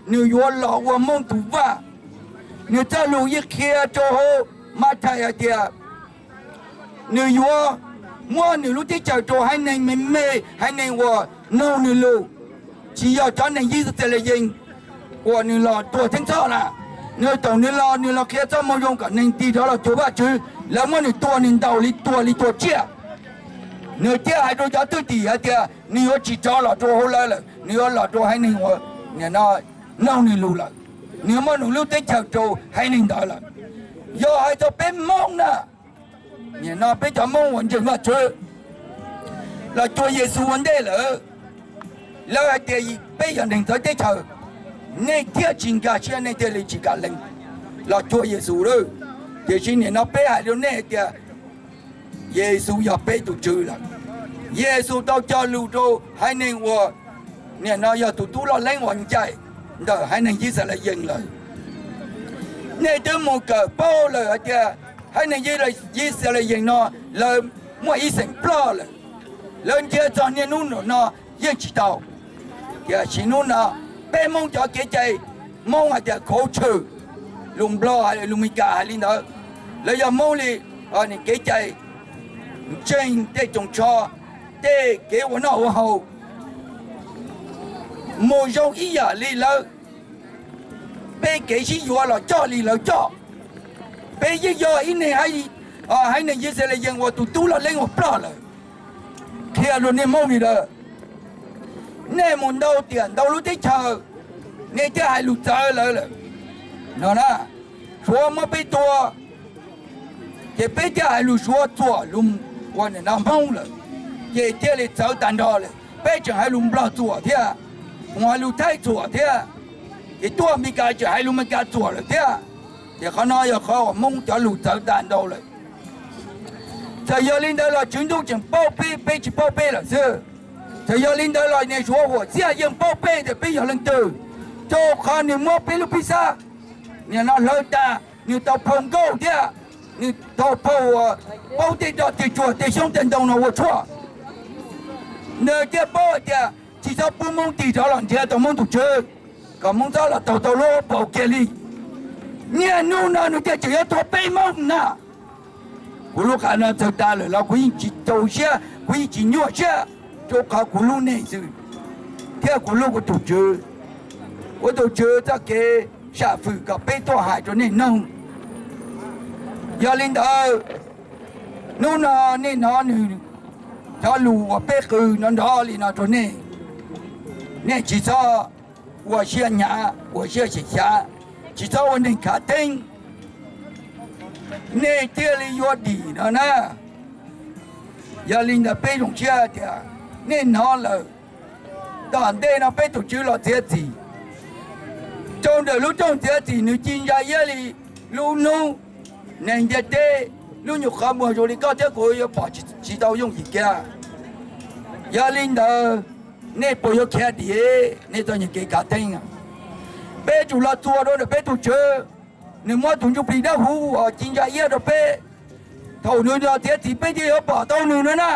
nws yuav los ua Hmoob tus vaj. Nws txoj lus yeej qhia rau hauv Mathais hais tias nws yuav muab nws lub teb chaws rau haiv neeg me me, haiv neeg uas mloog nws lus, tsis yog cov neeg Yixalayees uas nws los tuag theej txhoj na. Nws thaum nws los, nws los qhia txoj moo zoo kom neeg tig rov los cuag Vajtswv, lawv muab nws tua, nws ntaus li, tua li tua tsiaj. Nws thiaj hais rau cov thwj tim hais tias nws yuav tsis rov los rau hauv lawv lawm, nws yuav los rau haiv neeg uas nim no mloog nws lus lawm, nws yuav muab nws lub teb chaws rau haiv neeg ntawd lawm. Yog hais txog peb Hmoob na, nim no peb cov Hmoob uas ntseeg Vajtswv los cuag Yexus ua ntej lawm, lawv hais tias peb yog neeg txawv teb chaws, nej thiaj tsis nkag siab, nej thiaj li tsis kam lees los cuag Yexus lawm. Tiam sis nim no peb hais rau nej hais tias Yexus yog peb tus Tswv lawm. Yexus tau cog lus rau haiv neeg uas nim no yog tus tub loj leeb uas ncaim ntawm haiv neeg Yixalayees lawm. Nej twb mus kawm paub lawm hais tias haiv neeg Yixalayees no lawv muaj ib xeem ploj lawm, lawv nrhiav txog niaj hnub no yeej tsis tau. Tiam sis hnub no peb Hmoob cov kev cai, Hmoob hais tias khauv tshwm, lus Nplog, lus Meskas hais li ntawd, lawv yog Hmoob li kev cai ntseeg tej tsoos tsho, tej kev ua noj ua haus mus zoo ib yam li lawv. Peb kev sib yuav los coj li lawv coj. Peb yeej yog ib neeg haiv neeg Yixalayees uas tus tub loj leeb uas ploj lawm. Qhia rau nej Hmoob li ntawd, nej mus ntau tiam ntau lub teb chaws, nej thiaj hais lus txawv lawv lawm no na. Suav muab peb tua, ces peb thiaj hais lus Suav txuam lus uas nim no Hmoob lawm, ces thiaj li txawv tag nrho lawm. Peb tseem hais lus Nplog txuam thiab, mus hais lus Thaib txuam thiab, ces tuaj Meskas tseem hais lus Meskas txuam lawm thiab. Ces qhov no yog qhov uas Hmoob cov lus txawv tag nrho lawm. Txawm yog li ntawd los Tswv Ntuj tseem paub peb, peb tsis paub peb lawm xwb. Txawm yog li ntawd los niag Suav huam xiab yeej paub peb tias peb yog leej twg, rau qhov nws muab peb lub pib xab nim no hlawv tag, nws tau phau nkauj thiab, nws tau phau paub tej roj tej tsuag tej xyoob tej ntoo no ua tshuaj. Nws thiaj paub hais tias tsis txhob pub Hmoob tig rov los nrhiav tau Hmoob tus Tswv, kom Hmoob txhob los taug tau lub paus kiag li. Niaj hnub no nws thiaj tseem yuav tua peb Hmoob na. Kuv lub qab no txawg tas lawm los kuv yeej tsis tau siab, kuv yeej tsis nyuaj siab, rau qhov kuv hlub nej xwb, thiab kuv hlub kuv tus Tswv. Kuv tus Tswv txoj kev sam fwm kom peb tuaj hais rau nej mloog. Yog li ntawd, hnub no nej hnov nws cov lus uas peb qw nrov nrov li no rau nej, nej tsis txhob ua siab hnyav ua siab xyem xyav, tsis txhob ua neeg khav theeb, nej thiaj li yuav dim no na. Yog li ntawd peb zoo siab tias nej hnov lawm. Tom ntej no peb tus Tswv los txiav txim rau ntawm lub rooj txiav txim, nws ci ntsa iab li lub hnub. Neeg ntiaj teb lub nyuam qhov muag zoo li koj thiab kuv yuav pom tsis tau yooj yim kiag. Yog li ntawd, nej puas yuav khiav dim nej txoj kev khav theeb? Peb tsum los txuas rau ntawm peb tus Tswv, nws muab tus ntsuj plig dawb huv uas ci ntsa iab rau peb. Thaum nws los txiav txim peb thiaj yuav pom tau nws no na.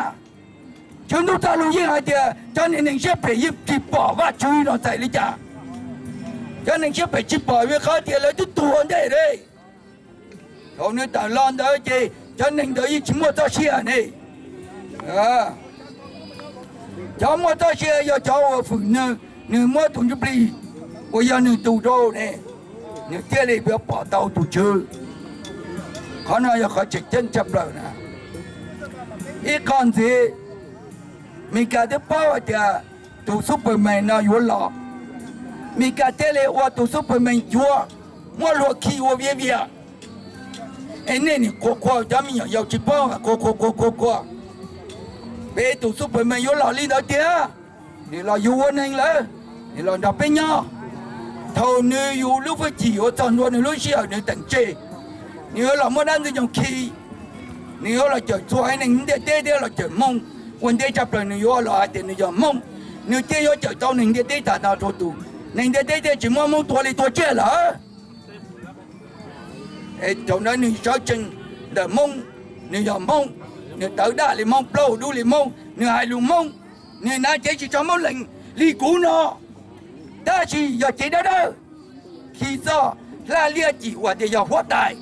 Tswv Ntuj txoj lus yeej hais tias cov neeg siab phem yeej tsis pom Vajtswv no txhais li cas. Cov neeg siab phem tsis pom vim qhov tias lawv twb tuag ntej li. Thaum nws tawm los ntawd ces cov neeg ntawd yeej tsis muaj txoj sia ne. Cov muaj txoj sia yog cov uas fwm nws, nws muab tus ntsuj plig uas yog nws tus rau ne, nws thiaj li yuav pom tau tus Tswv. Qhov no yog qhov tseem ceeb tshaj plaws na. Ib qho ntxiv, Meskas twb paub hais tias tus Superman no yuav los, Meskas thiaj li ua tus Superman cuav, muab luag khi ua viav vias. Es nej nim qhuas qhuas cov me nyuam yaus tsis paub, qhuas qhuas qhuas qhuas qhuas, peb tus Superman yuav los li ntawd tiag. Nws los yuav ua neeg lawm, nws los nrog peb nyob. Thaum nws yug lub hwj chim yuav txog ntua nws lub sij hawm nws teem tseg, nws yuav los muab dab Ntxwg Nyoog khi. Nws yuav los cawm txhua haiv neeg ntiaj teb thiab los cawm Hmoob. Ua ntej tshaj plaws nws yuav los hais tias nws yog Hmoob, nws thiaj yuav cawm tau neeg ntiaj teb tag nrho rau tus, neeg ntiaj teb thiaj tsis muab Hmoob tua li tua tsiaj lawm. Thaum ntawd nws sawv tsees ntawm Hmoob, nws yog Hmoob, nws tawv daj li Hmoob, plaub hau dub li Hmoob, nws hais lus Hmoob, nws hnav cev tsis tso Hmoob lees li kuv no. Tab sis yog cev dawb dawb, khi txoj hlab liab cim uas tias yog huab tais.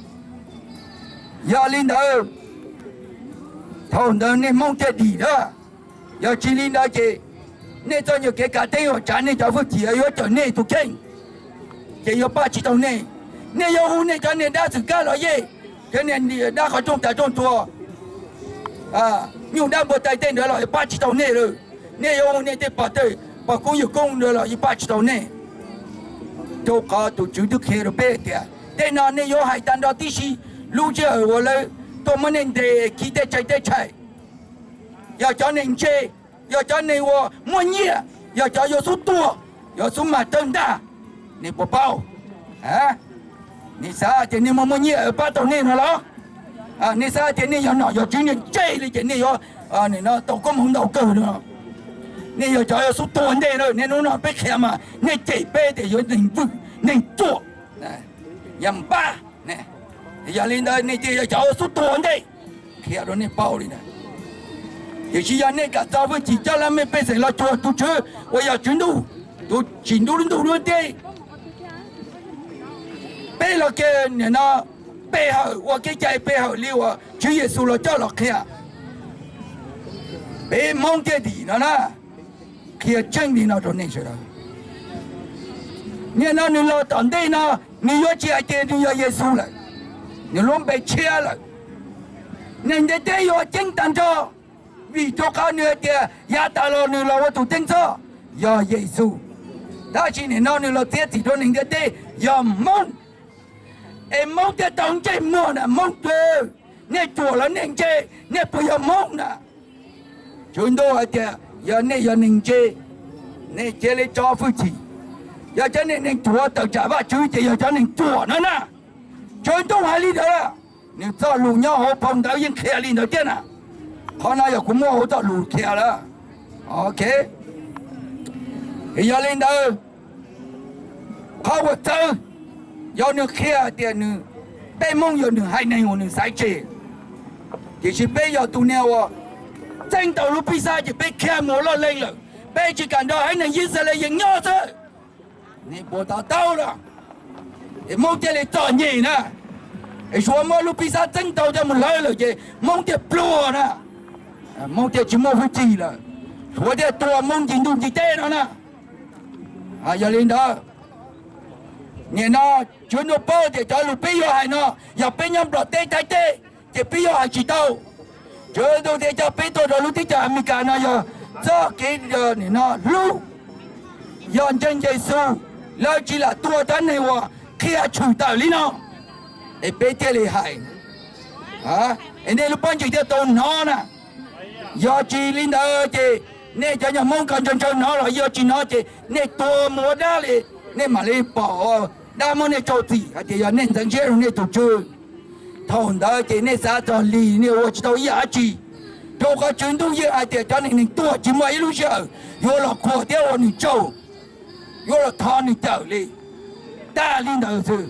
Yog li ntawd, thaum ntawd nej Hmoob thiaj dim na. Yog tsis li ntawd ces nej txoj nyuag kev kav teb uas tsav nej cov hwj chim yuav cawm nej tus kheej, ces yuav pab tsis tau nej. Nej yuav hu nej cov niag dab Xwm Kab los yeej, cov niag dab qhov rooj tas rooj tsuas, nyuj dab npua tai tej ntawd los yuav pab tsis tau nej lawm. Nej yuav hu nej tej pog tej pog koob yawg koob ntawd los yeej pab tsis tau nej. Rau qhov tus Tswv twb qhia rau peb tias tej no nej yuav hais tag nrho tib si, lub sij hawm uas lawv tuaj muab nej ntes khi tej tshais tej tshais. Yog cov neeg ntse, yog cov neeg uas muaj nyiaj, yog cov yuav xub tuag, yuav xub mag tawg ntag. Nej puas paub? Nej xav tias nej muaj muaj nyiaj pab tau nej no los? Nej xav tias nej yog nom yog tswv niag ntse li ces nej yuav tau koob hmoov ntau kawg no? Nej yog cov yuav xub tuag ntej na. Nej hnub no peb qhia mas nej cem peb tias yuav neeg vwm neeg ruam, yog npab. Yog li ntawd nej thiaj yog cov yuav xub tuag ntej. Qhia rau nej paub li ntawd. Tiam sis yog nej kam txo hwj chim coj lab mej pej xeem los cuag tus Tswv uas yog Tswv Ntuj, tus tsim ntuj lub ntuj lub teb, peb los kiag nim no pe hawm ua kev cai pe hawm li uas Tswv Yexus los coj los qhia, peb Hmoob thiaj dim no na. Qhia tseeb li no rau nej sawv daws. Nim no nws los tom ntej no, nws yuav tsis hais tias nws yog Yexus lawm, nws lub npe tshiab lawm. Neeg ntiaj teb yuav ceeb tag nrho, vim rau qhov nws hais tias yav tas los nws los ua tus theej txhoj yog Yexus. Tab sis nim no nws los txiav txim rau neeg ntiaj teb yog Hmoob, es Hmoob thiaj tau ntsej muag na Hmoob. Nej ruam los nej ntse, nej puas yog Hmoob na? Tswv Ntuj hais tias yog nej yog neeg ntse, nej cia li tso hwj chim. Yog cov neeg ruam tawm tsam Vajtswv ces yog cov neeg ruam no na. Tswv Ntuj hais li ntawd, nws txoj lus nyob hauv phau ntawv yeej qhia li ntawd thiab na. Qhov no yog kuv muab hauv txoj lus qhia lawm. Ok, yog li ntawd, qhov uas txawv, yog nws qhia tias nws, peb Hmoob yog nws haiv neeg uas nws xaiv tseg. Tiam sis peb yog tus niag uas txeeb tau lub pib xab ces peb khiav mus ua loj leeb lawm, peb tsis kam nrog haiv neeg Yixalayees nyob xwb. Nej puas to taub no? Es Hmoob thiaj li txom nyem na. Es Suav muab lub pib xab txeeb tau coj mus hlawv lawm ces Hmoob thiaj pluag na. Hmoob thiaj tsis muaj hwj chim lawm, Suav thiaj tua Hmoob ncig ntuj ncig teb no na. Yog li ntawd, nim no Tswv Ntuj paub tias cov lus peb yuav hais no, yog peb nyob Nplog teb Thaib teb ces peb yuav hais tsis tau. Tswv Ntuj thiaj coj peb tuaj rau lub teb chaws Amelikas no yog txoj kev nim no hlub, yog ntseeg Yexus, lawv tsis lam tua cov neeg uas qhia tshwm tawm li no. Es peb thiaj li hais, es nej lub pob ntseg thiaj tau hnov na. Yog tsis li ntawd ces nej cov nyuag Hmoob ko ntshaw ntshaw hnov los yog tsis hnov ces nej tuag mus ua dab li, nej mam li pom dab muab nej rau txim hais tias yog nej ntxeev siab rau nej tus tswv. Thaum ntawd ces nej xav txog li nej ua tsis tau ib yam dab tsi, rau qhov Tswv Ntuj yeej hais tias cov neeg neeg tuag tsis muaj ib lub sij hawm yuav los qhuas thiab ua nws tsaug, yuav los thov nws cawm li. Tag li ntawd xwb.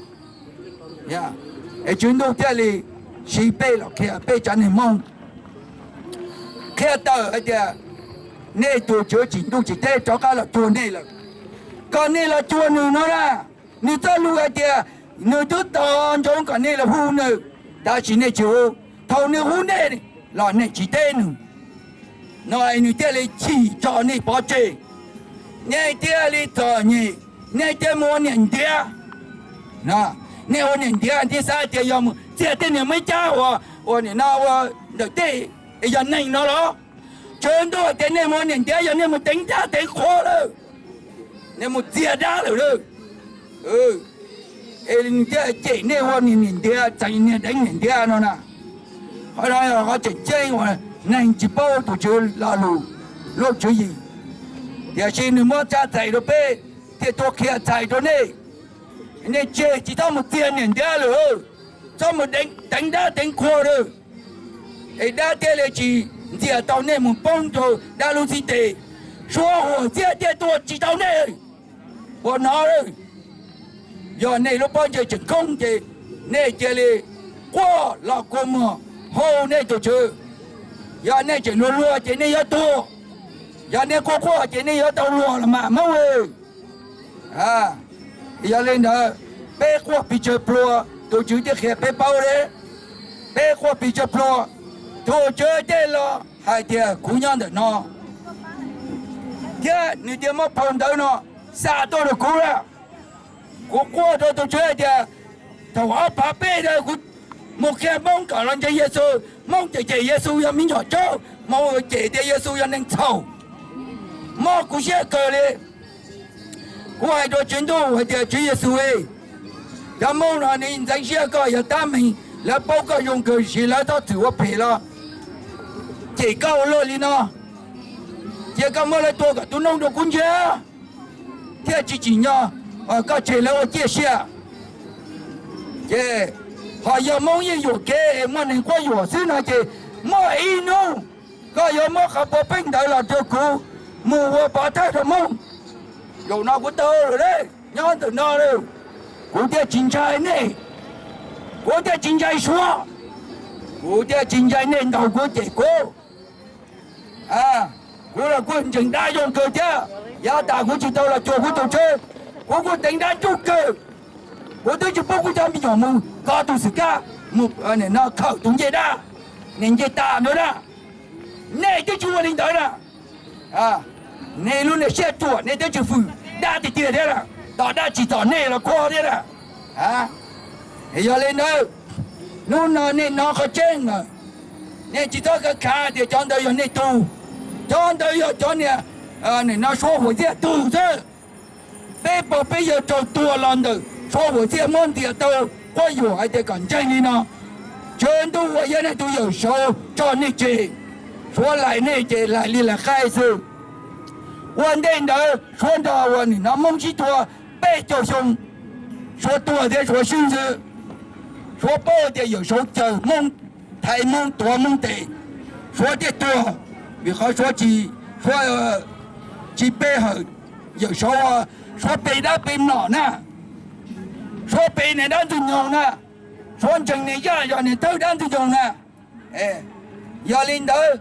Es Tswv Ntuj thiaj li siv peb los qhia peb cov neeg Hmoob, qhia tawm hais tias nej tus Tswv tsim ntuj tsim teb rov qab los cuag nej lawm, kom nej los cuag nws no na. Nws txoj lus hais tias nws twb tos ntsoov kom nej los hu nws, tab sis nej tsis hu. Thaum nws hu nej los nej tsis teb nws no, nws thiaj li chim tso nej pov tseg. Nej thiaj li txom nyem, nej thiaj mus ua niam ntiav. Nej ua niam ntiav thiaj xav tias yog mus txiag tej niag meb cab uas, uas nim no ua ntawm tej, es yog neeg no los? Tswv Ntuj hais tias nej mus ua niam ntiav yog nej mus teev dab teev qhua lawm, nej mus txiag dab lawm lawm. Es nws thiaj cem nej ua niam ntiav, txais niag deev niam ntiav no na. Qhov no yog qhov tseem ceeb uas neeg tsis paub tus Tswv lo lus, lub tswv yim. Tiam sis nws muab tsa txais rau peb, thiaj tuaj qhia txais rau nej. Nej tseg tsis txhob mus txiag niam ntiav lawm, txhob mus teev dab teev qhua lawm, es dab thiaj li tsis ntxias tau nej mus poob rau dab lub xib teg. Suav huam xiab thiaj tua tsis tau nej. Puas hnov? Yog nej lub pob ntseg tseem khoob ces nej cia li quaj los kua muag hu nej tus Tswv. Yog nej tseem luag luag ces nej yuav tuag. Yog nej quaj quaj ces nej yuav tau luag los mas Hmoob. Yog li ntawd, peb quaj pes tsawg pluag tus Tswv thiaj qhia peb paub li. Peb quaj pes tsawg pluag, tus Tswv thiaj los hais tias kuv nyob ntawm no, thiab nws thiaj muab phau ntawv no xa tuaj rau kuv lawm. Kuv quaj rau tus Tswv hais tias thaum ob phav peb ntawd kuv mus qhia Hmoob kom los ntseeg Yexus, Hmoob cem cem Yexus yog me nyuam tsaub, Hmoob cem tias Yexus yog neeg txhaum, mob kuv siab kawg li. Kuv hais rau Tswv Ntuj hais tias Tswv Yexus, cov Hmoob no nws ntxeev siab koj yog tab meeg, lawv paub koj zoo kawg, tiam sis lawv txhob txwm ua phem los cem koj ua luaj li no. Cia koj muab lawv tua kom tu noob rau kuv ntsia, thiaj tsis tsim nyog koj tseg lawv ua ciaj sia. Ces ho yog Hmoob yeej yuam kev muaj neeg quab yuam xwb no ces muaj ib hnub koj yuav muab qhov puav pheej ntawd los rau kuv mus ua pov thawj rau Hmoob. Zaum no kuv tau lawm, nyob ntawm no lawm, kuv thiaj tsis ntshai nej, kuv thiaj tsis ntshai Suav, kuv thiaj tsis ntshai nej ntaus kuv cem kuv. Kuv los kuj ntseeg dab zoo kawg thiab, yav tas kuv tsis tau los cuag kuv tus Tswv, kuv kuj teev dab ntsuj kawg. Kuv twb tsis pub kuv cov me nyuam mus kov tus xwm kab, mus no khawm tus ncej dab, niam ncej tas ntawd na. Nej twb tsis ua li ntawd na. Nej lub niag siab ruam, nej twb tsis fwm dab tiag tiag thiab na, tom dab tsis txom nej los khuv thiab na. Yog li ntawd, hnub no nej hnov qhov tseeb lawm, nej tsis txhob khav khav tias cov ntawd yog nej tug, cov ntawd yog cov niag, nim no Suav huam txiaj tug xwb. Peb pog peb yawg raug tua los ntawm Suav huam txiaj muab ntias tau quab yuam hais tias kom ntseeg li no. Tswv Ntuj uas yog nej tus yawm saub tso nej tseg, Suav laim nej ces laim li laim qaib xwb. Ua ntej ntawd Suav nrog uas nim no Hmoob sib tua peb caug xyoo, Suav tuag thiab Suav swb xwb. Suav paub tias yawm saub cawm Hmoob, thaiv Hmoob, tuav Hmoob tes, Suav thiaj tuag, vim qhov Suav tsis, Suav tsis pe hawm yawm saub, Suav pe dab pe mlom na, Suav pe niag dab ntxwg nyoog na, Suav ntseeg niag yaj yog niag thawj dab ntxwg nyoog na. Yog li ntawd,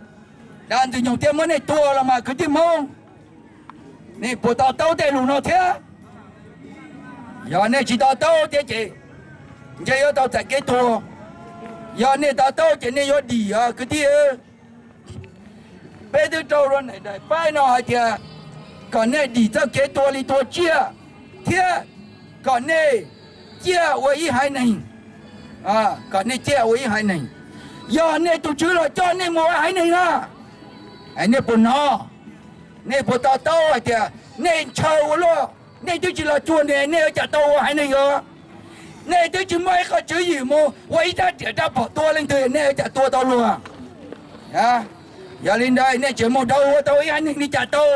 dab ntxwg nyoog thiaj muab nej tua los mas kwv tij Hmoob, nej puas to taub tej lus no thiab? Yog nej tsis to taub thiab ces ntshe yuav tau txais kev tuag. Yog nej to taub ces nej yuav dim os kwv tij. Peb twb rau rau daim paib no hais tias kom nej dim txoj kev tua li tua tsiaj, thiab kom nej ciaj ua ib haiv neeg, kom nej ciaj ua ib haiv neeg. Yog nej tus Tswv los coj nej mus ua haiv neeg na, nej puas hnov? Nej puas to taub hais tias nej ntshaw ua luaj, nej twb tsis los cuag nws nej yuav cas tau ua haiv neeg os? Nej twb tsis muaj ib qho tswv yim mus ua ib rab riam rab phom tua leej twg nej yuav cas tua tau luag? Yog li ntawd nej tseem mus dhau ua tau ib haiv neeg li cas tau?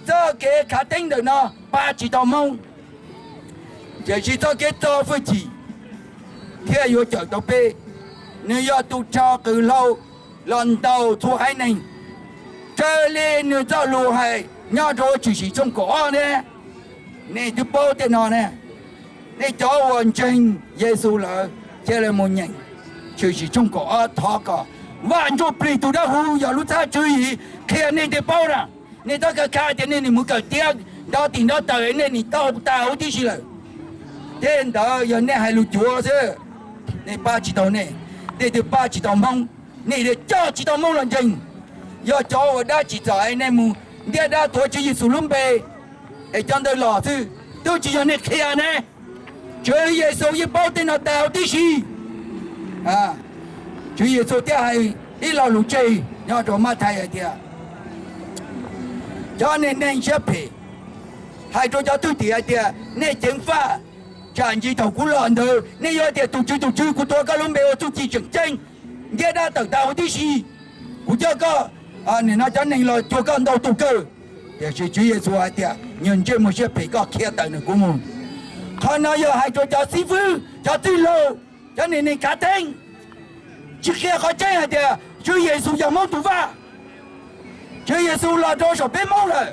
Txoj kev khav theeb ntawm no pab tsis tau Hmoob, tiam sis txoj kev txo hwj chim thiaj yuav cawm tau peb. Nws yog tus rog qws hlau los ntaus txhua haiv neeg, raws li nws txoj lus hais nyob rau Tshwm Sim tshooj kaum ob ne. Nej twb paub tej no ne. Nej cov uas ntseeg Yexus lawm cia li mus nyeem Tshwm Sim tshooj kaum ob, thov kom Vaj Ntsuj Plig tus Dawb Huv yog lub txhab tswv yim qhia nej thiaj paub na. Nej txhob khav khav tias nej nim mus kawm tiab nrov tim nrov taws nej nim tau tas huv tib si lawm. Tej ntawd yog nej hais lus cuav xwb, nej pab tsis tau nej. Nej twb pab tsis tau Hmoob, nej thiaj coj tsis tau Hmoob los ntseeg. Yog cov uas dab tsim txom es nej mus ntiab dab tuav Tswv Yexus lub npe, es cov ntawd los xwb, twb tsis yog nej qhia ne. Tswv Yexus yeej paub tej no tas huv tib si. Tswv Yexus thiaj hais ib lo lus tseg nyob rau Mathais hais tias, cov neeg neeg siab phem hais rau cov thwj tim hais tias, nej ceev faj, tsam ntsis thaum kuv los ntawd nej yuav tias tus Tswv, tus Tswv, kuv tuav koj lub npe ua txuj ci tseem ceeb, ntiab dab tawm tas huv tib si. Kuv coj koj, nim no cov neeg los cuag koj ntau tus kawg. Tiam sis Tswv Yexus hais tias, nyuag ntsej muag siab phem, koj khiav tawm ntawm kuv mus. Qhov no yog hais rau cov xib fwb, cov txwj laug, cov neeg neeg khav theeb, tsis qhia qhov tseeb hais tias Tswv Yexus yog Hmoob tus Vaj. Tswv Yexus los rau saum peb Hmoob lawm.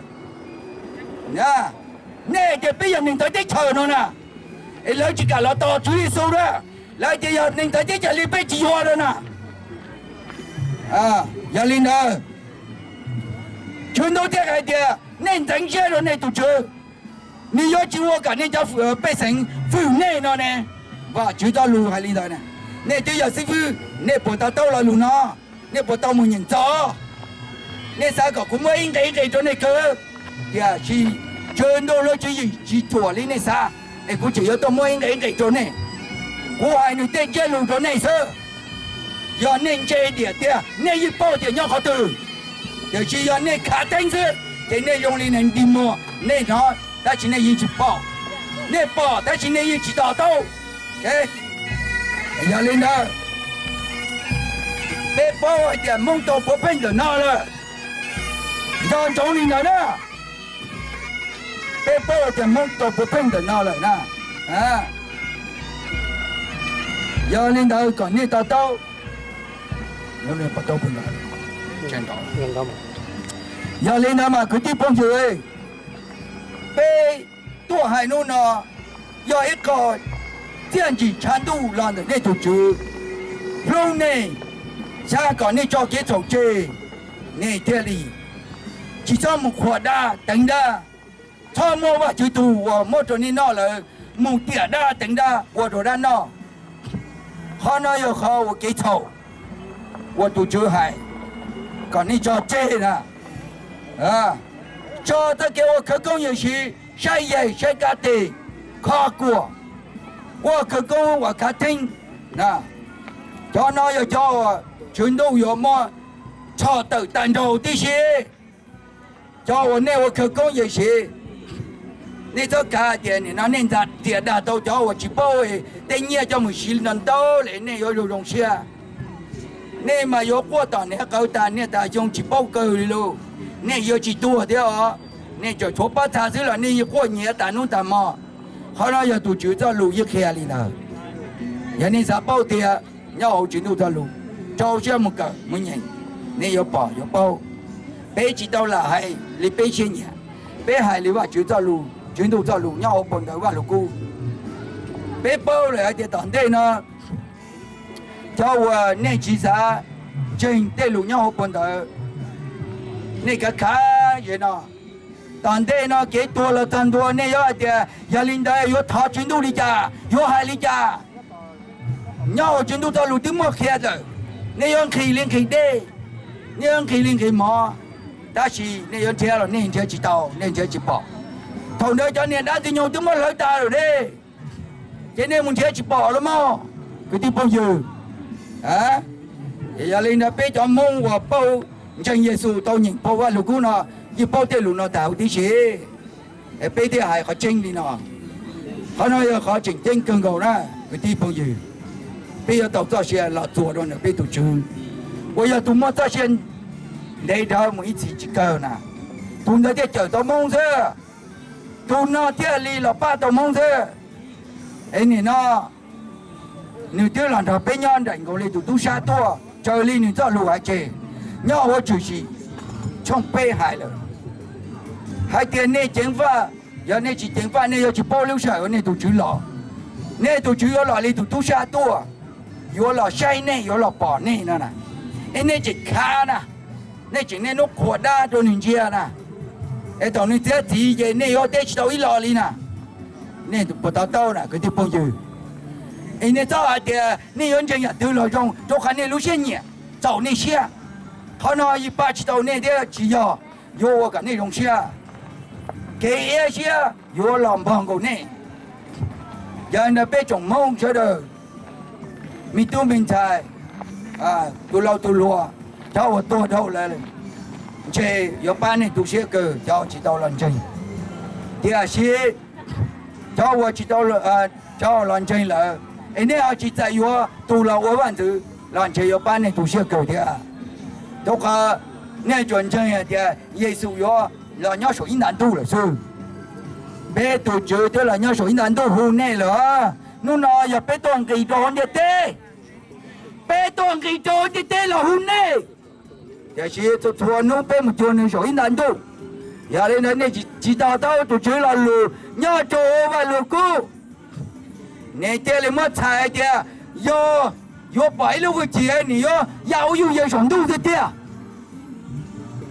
Nej tias peb yog neeg ntawd teb chaws no na, es lawv tsis kam los tos Tswv Yexus na, lawv tias yog neeg ntawd teb chaws li peb tsis yuav lawm na. Yog li ntawd, Tswv Ntuj thiaj hais tias nej ntxeev siab rau nej tus Tswv. Nws yuav tsis ua kom nej cov pej xeem fwm nej no ne. Vajtswv txoj lus hais li ntawd. Nej twb yog xib fwb, nej puas to taub lo lus no? Nej puas tau mus nyeem txog? Nej xav kom kuv muab ib nqe ib nqe rau nej kawg, tiam sis Tswv Ntuj lub tswv yim tsis ruam li nej xav, es kuv tseem yuav tuaj muab ib nqe ib nqe rau nej. Kuv hais nws tej ntsiab lus rau nej xwb. Yog nej ntse diam tiag, nej yeej paub tias nyob qhov twg. Tiam sis yog nej khav theeb xwb, ces nej zoo li neeg dig muag, nej hnov tab sis nej yeej tsis pom, nej pom tab sis nej yeej tsis to taub. Yog li ntawd, peb paub hais tias Hmoob tau puav pheej ntawm no lawm, nco ntsoov li ntawd na. Peb paub hais tias Hmoob tau puav pheej ntawm no lawm na. Yog li ntawd kom nej to taub. Yog li ntawd mas kwv tij phooj ywg, peb tuaj hais hnub no yog ib qho txiaj ntsig tshav ntuj los ntawm nej tus Tswv hlub nej, xav kom nej tso kev txhaum tseg, nej thiaj li tsis txhob mus qhuas dab teev dab, txhob muab Vajtswv tug uas muab rau nej noj lawm mus tiam dab teev dab ua rau dab noj. Qhov no yog qhov uas kev txhaum uas tus Tswv hais kom nej tso tseg na. Tso txoj kev ua khawv koob yawm siv, saib yaig saib kab tes, kho kuam, ua khawv koob uas khav theeb. Cov no yog cov uas Tswv Ntuj yuav muab tshoj tawm tag nrho huv tib si. Cov uas nej ua khawv koob yawm siv, nej txhob kav tias nim no nej ntxias dag tau cov uas tsis paub, tej nyiaj coj mus siv ntau ntau li nej yuav zoo zoo siab. Nej mas yuav quaj tom niam qawv tas niaj tas xyoo tsis paub kawg li lauj. Nej yuav tsis tuag thiab os. Nej tseem tshuav pob txha xwb los nej yeej quaj nyiav tas hnub tas hmo. Qhov no yog tus Tswv txoj lus yeej qhia li ntawd. Yog nej xav paub tiag, nyob hauv Tswv Ntuj txoj lus, rau siab mus kawm mus nyeem, nej yuav pom yuav paub. Peb tsis tau lam hais li peb siab nyiam, peb hais li Vajtswv txoj lus, Tswv Ntuj txoj lus nyob hauv phau ntawv Vaj Lug Kub. Peb paub lawm hais tias tom ntej no cov uas nej tsis xav ntseeg tej lus nyob hauv phau ntawv, nej kav khav ze no, tom ntej no kev tuag los txog ntua nej yuav hais tias yog li ntawd yuav thov Tswv Ntuj li cas, yuav hais li cas? Nyob hauv Tswv Ntuj txoj lus twb muaj qhia lawm. Nej yuav nqhis li nqhis dej, nej yuav nqhis li nqhis mov, tab sis nej yuav nrhiav los nej nrhiav tsis tau, nej nrhiav tsis pom. Thaum ntawd cov niag dab ntxwg nyoog twb muab hlawv tas lawm ne, ces nej mus nrhiav tsis pom los mog, kwv tij phooj ywg. Yog li ntawd peb cov Hmoob uas paub ntseeg Yexus tau nyeem phau Vaj Lug Kub no yeej paub tej lus no tas huv tib si. Peb thiaj hais qhov tseeb li no. Qhov no yog qhov tseem ceeb kawg nkaus na, kwv tij phooj ywg. Peb yuav tau txoj sia los txuas rau ntawm peb tus Tswv uas yog tus muaj txoj sia ntev dhawv mus ib txhis tsis kawg na. Tus ntawd thiaj cawm tau Hmoob xwb, tus no thiaj li los pab tau Hmoob xwb. Es nim no nws twb los nrog peb nyob nraim nkaus li tus tub sab tuaj raws li nws txoj lus hais tseg nyob hauv Tshwm Sim tshooj peb hais lawm, hais tias nej ceev faj, yog nej tsis ceev faj nej yuav tsis paub lub sij hawm uas nej tus Tswv los. Nej tus Tswv yuav los li tus tub sab tuaj, yuav los saib nej, yuav los pom nej no na. Es nej tseem khav na, nej tseem niaj hnub qhuas dab rau nws ntsia na. Es thaum nws txiav txim ces nej yuav teb tsis tau ib lo li na. Nej puas to taub na kwv tij phooj ywg? Es nej txhob hais tias nej yuav ntseeg yam twg los zoo rau qhov nej lub siab nyiam txaus nej siab. Qhov no yeej pab tsis tau nej thiab tsis yog yuav ua kom nej zoo siab. Kev iab siab yuav los npog nkaus nej. Yog li ntawd peb tsoom Hmoob sawv daws, me tub me ntxhais, tus laus tus hluas, cov uas tuag dhau lawm, ntshe yuav pab nej tu siab kawg cov tsis tau los ntseeg. Tiam sis cov uas tsis tau, cov los ntseeg lawm, es nej ho tsis txais yuav tus los ua vaj ntxwv los ntshe yuav pab nej tu siab kawg thiab. Rau qhov nej tsuas ntseeg hais tias Yexus yuav los nyob saum ib nta ntuj lawm xwb. Peb tus Tswv twb los nyob saum ib nta ntuj hu nej lawm. Hnub no yog peb tuaj nqis rau hauv ntiaj teb, peb tuaj nqis rau hauv ntiaj teb los hu nej. Tiam sis txhua txhua hnub peb mus cuag nws saum ib nta ntuj. Yog li ntawd nej tsis to taub tus Tswv lo lus nyob rau hauv Vaj Lug Kub. Nej thiaj li muab txhais hais tias yog yuav pom ib lub hwj chim nws yuav ya ua yuj yees saum ntuj tiag tiag.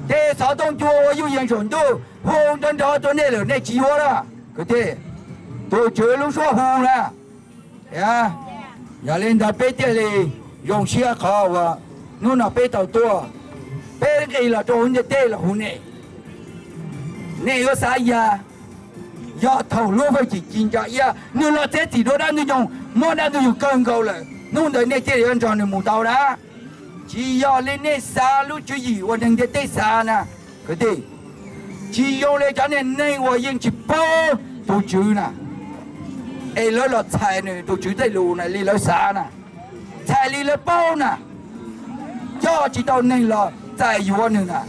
Tej xov tooj cua ua yuj yees saum ntuj hu nrov nrov rau nej lawm nej tsis yuav lawm. Kwv tij, tus Tswv lub suab hu na. Yog li ntawd peb thiaj li zoo siab qhov uas hnub no peb tau tuaj, peb nqis los rau hauv ntiaj teb los hu nej. Nej yuav xav ya, yog thaum lub hwj chim ci ntsa iab nws los txiav txim dua dab ntxwg nyoog, muab dab ntxwg nyoog kawg nkaus lawm, hnub ntawd nej thiaj li yuav nrog nws mus tau na. Tsis yog li nej xav lub tswv yim uas neeg ntiaj teb xav na. Kwv tij, tsis zoo li cov niag neeg uas yeej tsis paub tus Tswv na, es lawv los txhais nws tus Tswv tej lus na li lawv xav na, txhais li lawv paub na, coj tsis tau neeg los txais yuav nws na.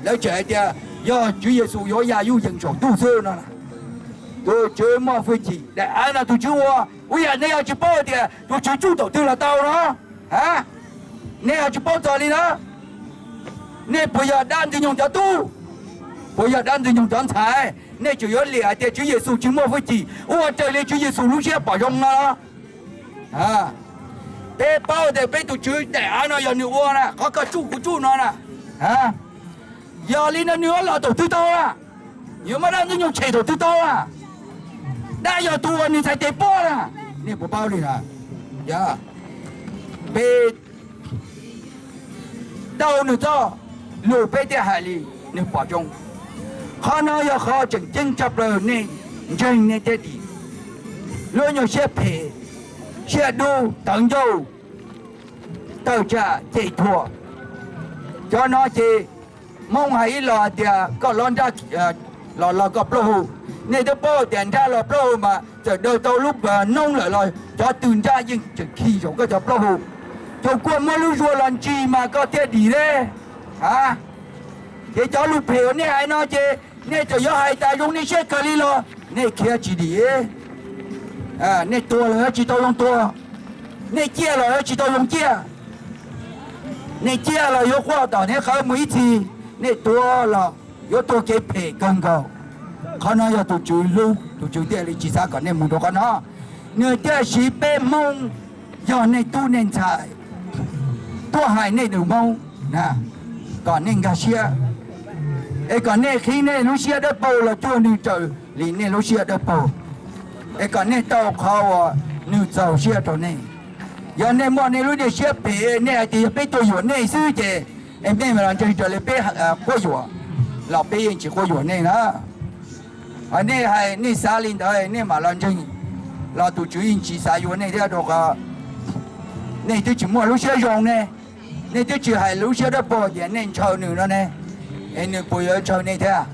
Lawv tseem hais tias yog Tswv Yexus yuav ya yuj yees saum ntuj xwb no. Tus Tswv muaj hwj chim daim av no tus Tswv ua, ua yam nej yog tsis paub tias tus Tswv tsuj thaum twg los tau no. Nej yog tsis paub txog li na. Nej puas yog dab ntxwg nyoog cov tub? Puas yog dab ntxwg nyoog cov ntxhais? Nej tseem yuav liam hais tias Tswv Yexus tsis muaj hwj chim ua raws li Tswv Yexus lub siab pom zoo no los? Peb paub tias peb tus Tswv daim av no yog nws ua na, qhov koj tsuj kuv tsuj no na. Yog li no nws yuav los thaum twg tau a? Yuav muab dab ntxwg nyoog tshem thaum twg tau a? Dab yog tus uas nws txhais tes puab na. Nej puas paub li na? Peb tau nws txoj lus peb thiaj hais li nws pom zoo. Qhov no yog qhov tseem ceeb tshaj plaws, nej ntseeg nej thiaj dim. Lub nyuag siab phem, siab dub, tawv ncauj, tawm tsam cem thuam, cov no ces Hmoob hais ib los hais tias koj lov nrab los los koj plaub hau. Nej twb paub tias nrab los plaub hau mas txawm daws tau lub noob lawm los cov tw nrab yeej tseem khi saum koj cov plaub hau. Thaum kuaj muab lub zuag los ntsis mas koj thiaj dim ne. A, ces cov lus phem uas nej hais no ces nej txawm yuav hais tas zoo nej siab kawg li los nej khiav tsis dim. Nej tuag los yuav tsis tau zoo tuag, nej ciaj los yuav tsis tau zoo ciaj. Nej ciaj los yuav quaj tom hniav qhawv mus ib txhis, nej tuag los yuav tuag kev phem kawg nkaus. Qhov no yog tus Tswv hlub, tus Tswv thiaj li tsis xav kom nej mus rau qhov no. Nws thiaj siv peb Hmoob yog nej tub nej ntxhais tuaj hais nej tus Hmoob kom nej nkag siab, es kom nej qhib nej lub siab dawb paug los cuag nws raws li nej lub siab dawb paug, es kom nej tau qhov uas nws txaus siab rau nej. Yog nej muaj nej lub niag siab phem, nej hais tias yog peb tuaj yuam nej xwb ces nej mam los ntseeg raws li peb quab yuam, los peb yeej tsis quab yuam nej na. Hos nej hais nej xav li ntawd nej mam los ntseeg, los tus Tswv yeej tsis xav yuav nej thiab, rau qhov nej twb tsis muaj lub siab zoo ne, nej twb tsis hais lub siab dawb paug tias nej ntshaw nws no ne, es nws puas yuav ntshaw nej thiab?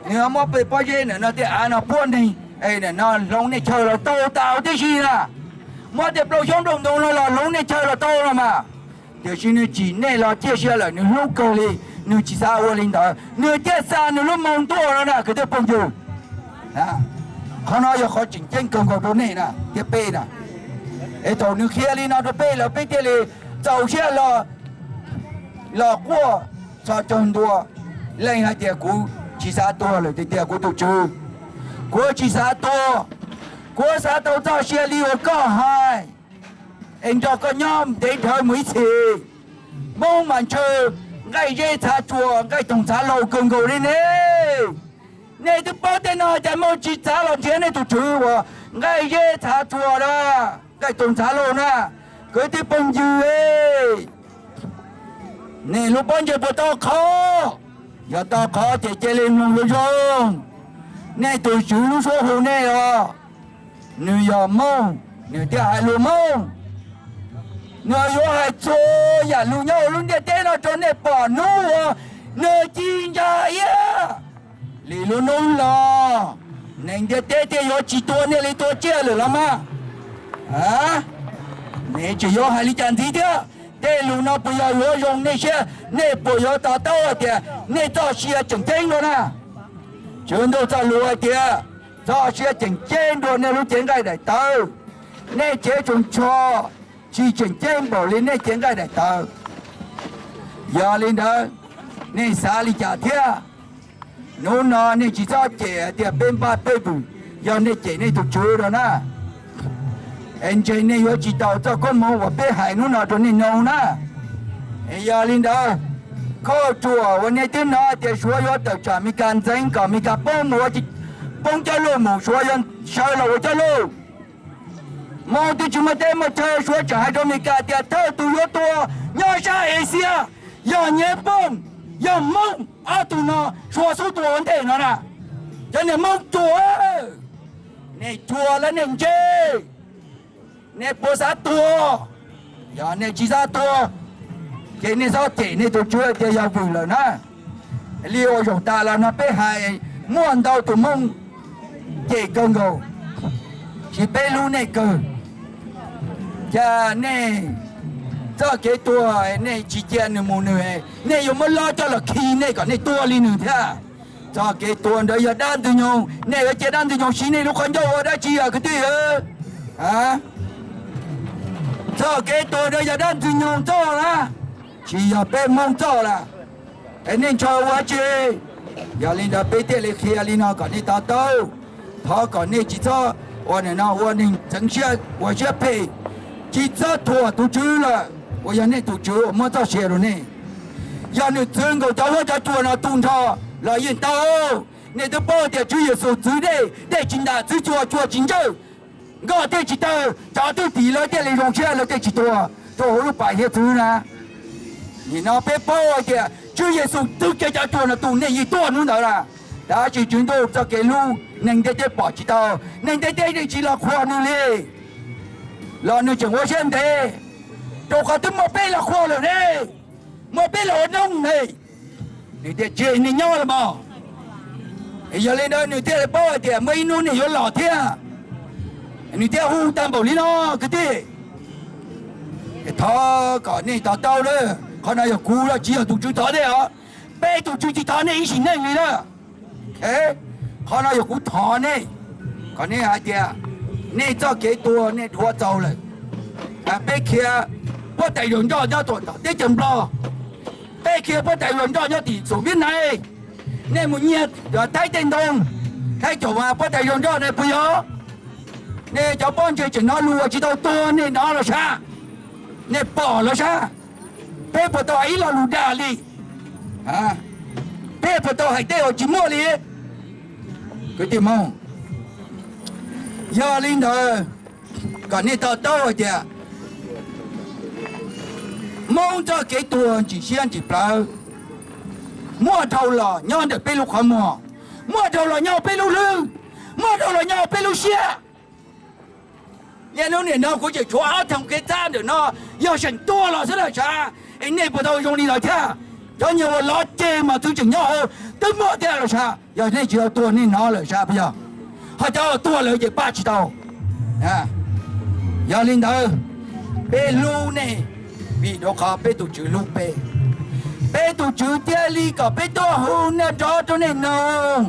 Nws muab peb pob zeb ntawm no tej av no puab neeg, es ntawm no hloov nej chaw los tau tau tib si na. Muab tej plaub xyoob nplooj ntoo no los hloov nej chaw los tau no mas. Tiam sis nws tsim nej los ciaj sia lawm, nws hlub kawg li, nws tsis xav ua li ntawd, nws thiaj xa nws lub moo tuaj no na kwv tij phooj ywg. Qhov no yog qhov tseem ceeb kawg nkaus rau nej na thiab peb na. Es thaum nws qhia li no rau peb lawm peb thiaj li txaus siab los quaj txhos caug ntua, leej hais tias kuv tsis xav tuag lawm tiag tiag kuv tus Tswv, kuv tsis xav tuag, kuv xav tau txoj sia li uas koj hais, es nrog koj nyob ntev dhawv mus ib txhis. Hmoob mas ntshaw nqaij zeb txhav tsua nqaij toog txhav hlau kawg nkaus li ne. Nej twb paub tej no cas Hmoob tsis txav los nrhiav nej tus Tswv uas nqaij zeb txhav tsua na, nqaij toog txhav hlau na, kwv tij phooj ywg. Nej lub pob ntseg puas tau qhov? Yog tau qhov ces cia li mloog zoo zoo. Nej tus Tswv lub suab hu nej os, nws yog Hmoob, nws thiaj hais lus Hmoob. Nws yuav hais txhua yam lus nyob hauv lub ntiaj teb no rau nej pom hnub uas nws ci ntsa iab li lub hnub los, neeg ntiaj teb thiaj yuav tsis tua nej li tua tsiaj lawm los mas. Nej tseem yuav hais li cas ntxiv thiab? Tej lus no puas yog yuav zoo nej siab? Nej puas yuav to taub hais tias nej txoj sia tseem ceeb dua na? Tswv Ntuj txoj lus hais tias txoj sia tseem ceeb dua nej lub cev nqaij daim tawv. Nej cev tsuas ntsho tsis tseem ceeb npaum li nej cev nqaij daim tawv. Yog li ntawd, nej xav li cas thiab? Hnub no nej tsis txhob cem hais tias peb npaj peb vwm, yog nej cem nej tus Tswv no na, es ntshe nej yuav tsis tau txoj koob hmoov uas peb hais hnub no rau nej mloog na. Es yog li ntawd, kauj ruam uas nej twb hnov tias Suav yuav tawm tsam Meskas ntxeev kom Meskas poob mus ua Poob coj lug mus, Suav yog sawv los ua coj lug. Hmoob twb tsis muaj teb muaj chaw, Suav tseem hais rau Amelikas tias thawj tug yuav tua nyob sab Asia yog Nyij Pooj, yog Hmoob. Ob tug no Suav xub tua ua ntej no na. Cov niag Hmoob cuag, nej cuag lawm nej ntse, nej puas xav tuag? Yog nej tsis xav tuag, ces nej txhob cem nej tus tswv tias yog vwm lawm na. Li ua zaum tas los no peb hais, muaj ntau tus Hmoob cem kawg nkaus, tsis, peb hlub nej kawg. Cas nej txoj kev tuag nej tsis cia nws mus nws, nej yuav muab lob coj los khi nej kom nej tuag li nws thiab. Txoj kev tuag ntawd yog dab ntxwg nyoog, nej yuav cia dab ntxwg nyoog siv nej lub qhov ncauj ua dab tsi os kwv tij? Txoj kev tuag ntawd yog dab ntxwg nyoog txoj na, tsis yog peb Hmoob txoj lawm. Es nej ntshaw ua dab tsi? Yog li ntawd peb thiaj li qhia li no kom nej to taub. Thov kom nej tsis txhob ua nim no ua neeg txeev siab ua siab phem, tsis txhob thuam tus tswv lawm uas yog nej tus tswv uas muab txoj sia rau nej. Yog nws txwv nkaus cov huab cov cua no tu nrho los yeej tau. Nej twb paub tias Tswv Yexus txwv dej, dej tsis ntam, txwv cua, cua tsis ntsawj, nkoj thiaj tsis tawg, tsov twb tim lawv thiaj li zoo siab, lawv thiaj tsis tuag rau hauv lub pas hiav txwv na. Nim no peb paub hais tias Tswv Yexus txwv kiag cov cua no tu nej yeej tuaj hnub ntawd lawm. Tab sis Tswv Ntuj txoj kev hlub neeg ntiaj teb pom tsis tau, neeg ntiaj teb yeej tsis los qhuas nws li, los nws tseem ua siab ntev, rau qhov twb muaj peb los qhuas lawm ne, muaj peb los ua noog ne, nws thiaj tseg nej nyob los mas. Yog li ntawd nws thiaj li paub hais tias muaj ib hnub nej yuav los thiab, nws thiaj hu tag npaum li no kwv tij. Thov kom nej to taub lawm, qhov no yog kuv los tsis yog tus Tswv thov nej os, peb tus Tswv tsis thov nej ib sim neej li na. Qhov no yog kuv thov nej, kom nej hais tias nej txoj kev tuag nej dhuav txaus lawm. Peb khiav puab tais zog nroj nyob tom teb chaws Nplog, peb khiav puab tais zog nroj nyob tim xum Viab Nais, nej mus nyiag Thaib tej ntoo, Thaib caum mas puab tais zog nroj na puas yog? Nej cov pob ntseg tseem hnov lus uas tsis tau tuag nej hnov los sav, nej pom los sav. Peb puas tau hais ib lo lus dag li? Peb puas tau hais tej uas tsis muaj li? Kwv tij Hmoob, yog li ntawd kom nej to taub hais tias Hmoob txoj kev tuag ntsim siab ntsim plawv muaj dhau los nyob ntawm peb lub qhov muag, muaj dhau los nyob peb lub hlwb, muaj dhau los nyob peb lub siab. Niaj hnub nim no kuv tseem tshuav ob thooj kev txhab ntawm no, yog seem tuag los xwb los sav. Es nej puas tau zoo li los thiab? Cov nyuag uas lov ceg mas twb tseem nyob hauv twb muaj thiab los sav. Yog nej tsis tau tuag nej hnov lawm sav puas yog? Ho cov uas tuag lawm ces pab tsis tau. Yog li ntawd, peb hlub nej vim rau qhov peb tus Tswv hlub peb. Peb tus Tswv thiaj li kom peb tuaj hu nrov rau nej mloog.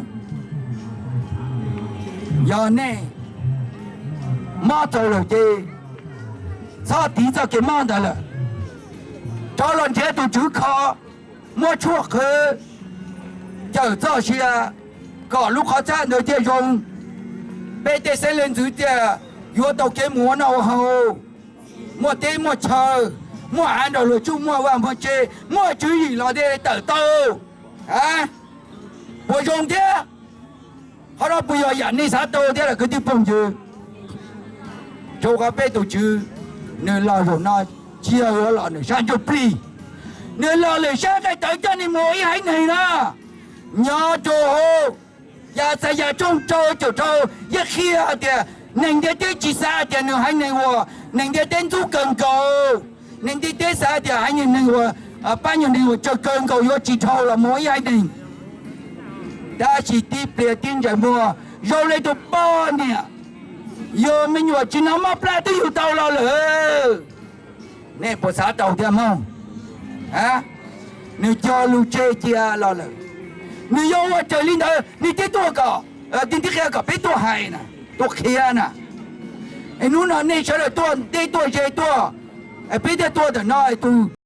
Yog nej mob txaus lawm ces txhob tiv txoj kev mob ntawd lawm, rov los nrhiav tus Tswv kho, muab tshuaj qhwv, cawm txoj sia, kom lub qhov txhab ntawd thiaj zoo, peb tej xeeb leej ntxwv thiaj yuav tau kev mus ua noj ua haus, muaj teb muaj chaw, muaj av nrog luag tsuj, muaj vaj muaj tse, muaj tswv yim los thiaj tawm tau. Puas zoo thiab? Qhov no puas yog yam nej xav tau thiab los kwv tij phooj ywg? Rau qhov peb tus Tswv nws los zaum no tsis yog los lwm sab ntsuj plig, nws los lwm sab nqaij tawv coj nej mus ua ib haiv neeg na. Nyob rau hauv Yaxayas tshooj rau caum rau yeej qhia hais tias neeg ntiaj teb tsis xav tias nws haiv neeg uas neeg ntiaj teb ntxub kawg nkaus, neeg ntiaj teb xav tias haiv neeg uas pab nyuag neeg uas tsawg kawg nkaus yuav tsis dhau los mus ib haiv neeg. Tab sis tib pliag tib ntsais muag zoo li tus poj niam yug me nyuam tsis hnov mob plab twb yug tau los lawm. Nej puas xav tau thiab Hmoob? Nws cog lus tseg cia los lawm. Nws yuav ua raws li ntawd, nws twb tuaj kom, nws twb qhia kom peb tuaj hais na, tuaj qhia na. Hnub no nej sawv daws tuaj deb tuaj ze tuaj, peb thiaj tuaj ntawm no tus